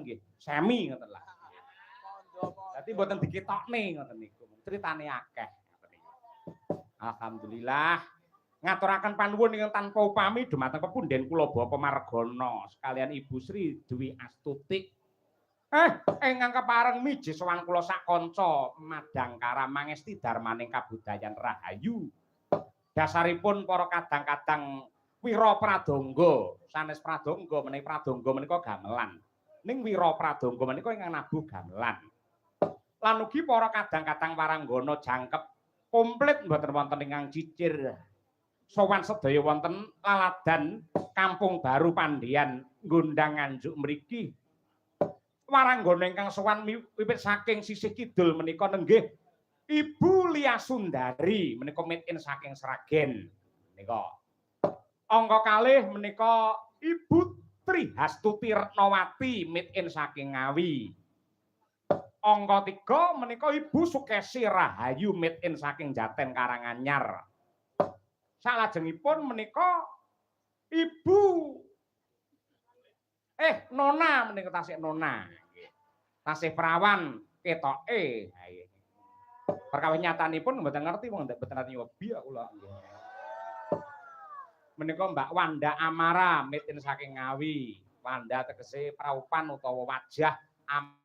nggih semi ngoten lah. Dadi mboten diketokne ngoten niku. Critane akeh ngoten niku. Alhamdulillah ngaturaken panuwun ingkang tanpa upami dumateng pepunden kula Bapak Margono sekalian Ibu Sri Dwi Astuti. Ingkang kepareng miji sowan kula sak kanca Madangkara mangesti darmaning kabudayan rahayu. Dasaripun para kadang-kadang wira pradangga, sanes pradangga menawi pradangga menika gamelan. Ning wira pradangga menika ingkang nabuh gamelan. Lan ugi para kadang-kadang waranggana jangkep komplit mboten wonten ingkang cicir. Sowan sedaya wonten laladan Kampung Baru Pandean Gondang Nganjuk mriki. Waranggana ingkang sowan wiwit saking sisih kidul menika nenggih Ibu Lia Sundari menika made in saking Sragen menika. Angka kalih menika Ibu Trihastuti Retnawati made in saking Ngawi. Angka 3 menika Ibu Sukesi Rahayu made in saking Jaten Karanganyar. Salajengipun menika Ibu Nona menika tasih Nona nggih. Tasih perawan ketoke. Ha nggih. Perkawis nyatanipun mboten ngerti wong mboten nate nyobi kok kula nggih. Menika Mbak Wanda Amara made in saking Ngawi. Wanda tegese praupan utawa wajah am.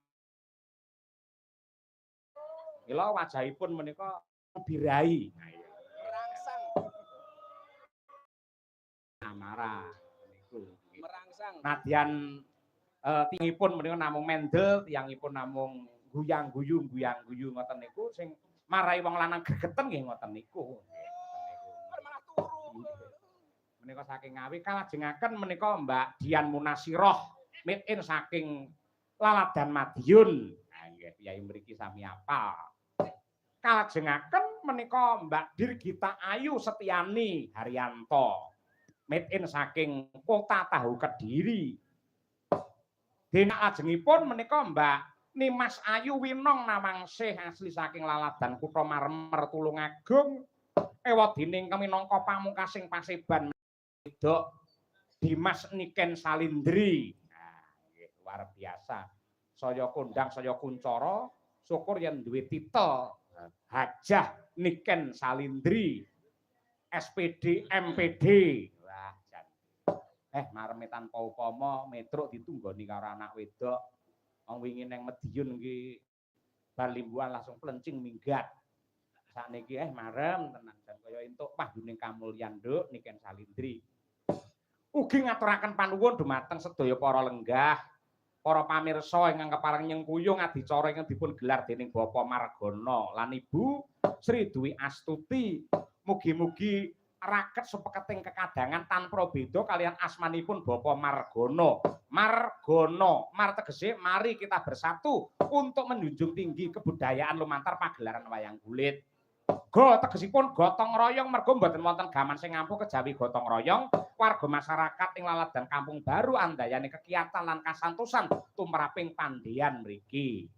Mila wajahipun menika birahi. Ha iya. Merangsang. Amara niku. Merangsang. Nadyan tiyangipun menika namung mendel, tiyangipun namung guyang-guyu guyang-guyu ngoten niku sing marai wong lanang gregeten nggih ngoten niku. Nggih, ngoten niku. Malah turu. Menika saking Ngawi kalajengaken menika Mbak Dian Munasiroh made in saking Laladan Madiun. Nah, nggih piyai mriki sami apal. Kalajengaken menika Mbak Dirgita Ayu Setiani Haryanto made in saking Kota Tahu Kediri. Dene lajengipun menika Mbak Nimas Ayu Winong Nawangsih asli saking Laladan Kutha Marmer Tulungagung. Ewadene ingkang minangka pamungkasing paseban wedok Dimas Niken Salindri. Nah, nggih luar biasa. Saya kondang, saya kuncara, syukur yen duwe titel Hajah Niken Salindri SPD MPD. Wah, jan. Mareme tanpa upama metruk ditunggoni karo anak wedok. Wong wingi nang Madiun ki bar limbuhan langsung plencing minggat. Sakniki marem tenan jan kaya entuk wahyuning kamulyan Nduk Niken Salindri. Ugi ngaturaken panuwun dumateng sedaya para lenggah, para pamirsa ingkang kepareng nyengkuyung adicara ingkang dipun gelar dening Bapak Margono lan Ibu Sri Dwi Astuti. Mugi-mugi raket supeketing kekadangan tanpa beda kalian asmanipun Bapak Margono. Margono, mar tegese mari kita bersatu untuk menjunjung tinggi kebudayaan lumantar pagelaran wayang kulit. Go tegesipun gotong royong mergo mboten wonten gaman sing ampuh kejawi gotong royong warga masyarakat ing Laladan Kampung Baru andayani kegiatan lan kasantosan tumraping pandean mriki.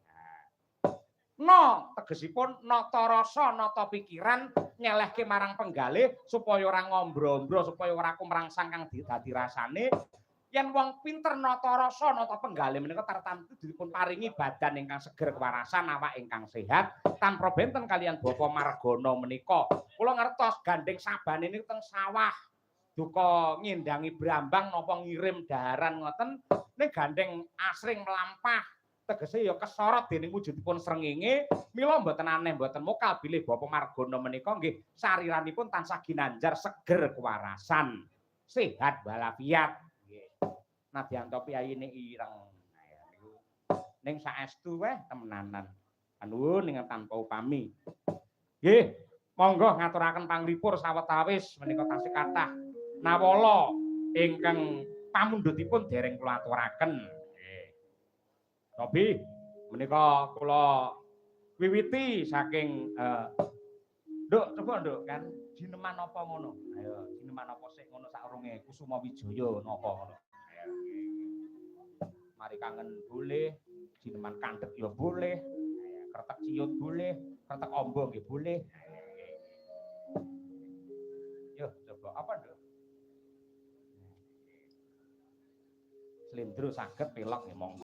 No tegesipun nata rasa, nata pikiran nyelehke marang penggalih supaya ora ngombro-ombro, supaya ora kumrangsang kang dadi rasane. Yen wong pinter nata rasa, nata penggalih menika tartamtu dipun paringi badan ingkang seger kewarasan, awak ingkang sehat, tanpa benten kalian Bapak Margono menika. Kula ngertos gandeng sabane niku teng sawah. Duka ngindangi brambang napa ngirim daharan ngoten, ning gandeng asring mlampah. Tegese ya kesorot dening wujudipun srengenge, mila mboten aneh mboten mokal bilih Bapak Margono menika nggih sariranipun tansah ginanjar seger kewarasan, sehat walafiat. Nggih. Nadyan to piyayine ireng. Niku ning saestu weh temenanan. Panuwun ingkang tanpa upami. Nggih, monggo ngaturaken panglipur sawetawis menika tasih kathah nawala ingkang pamundhutipun dereng kula aturaken. Nggih. Robi, menika kula wiwiti saking Nduk, coba Nduk kan jineman apa ngono? Ayo, jineman apa sik ngono sakrunge Kusuma Wijaya napa ngono. Ayo. Mari kangen boleh, jineman kandhek ya boleh, ayo, kretek ciut boleh, kretek ombo nggih boleh. Yo, coba apa Nduk? Slendro saged pelok nggih monggo.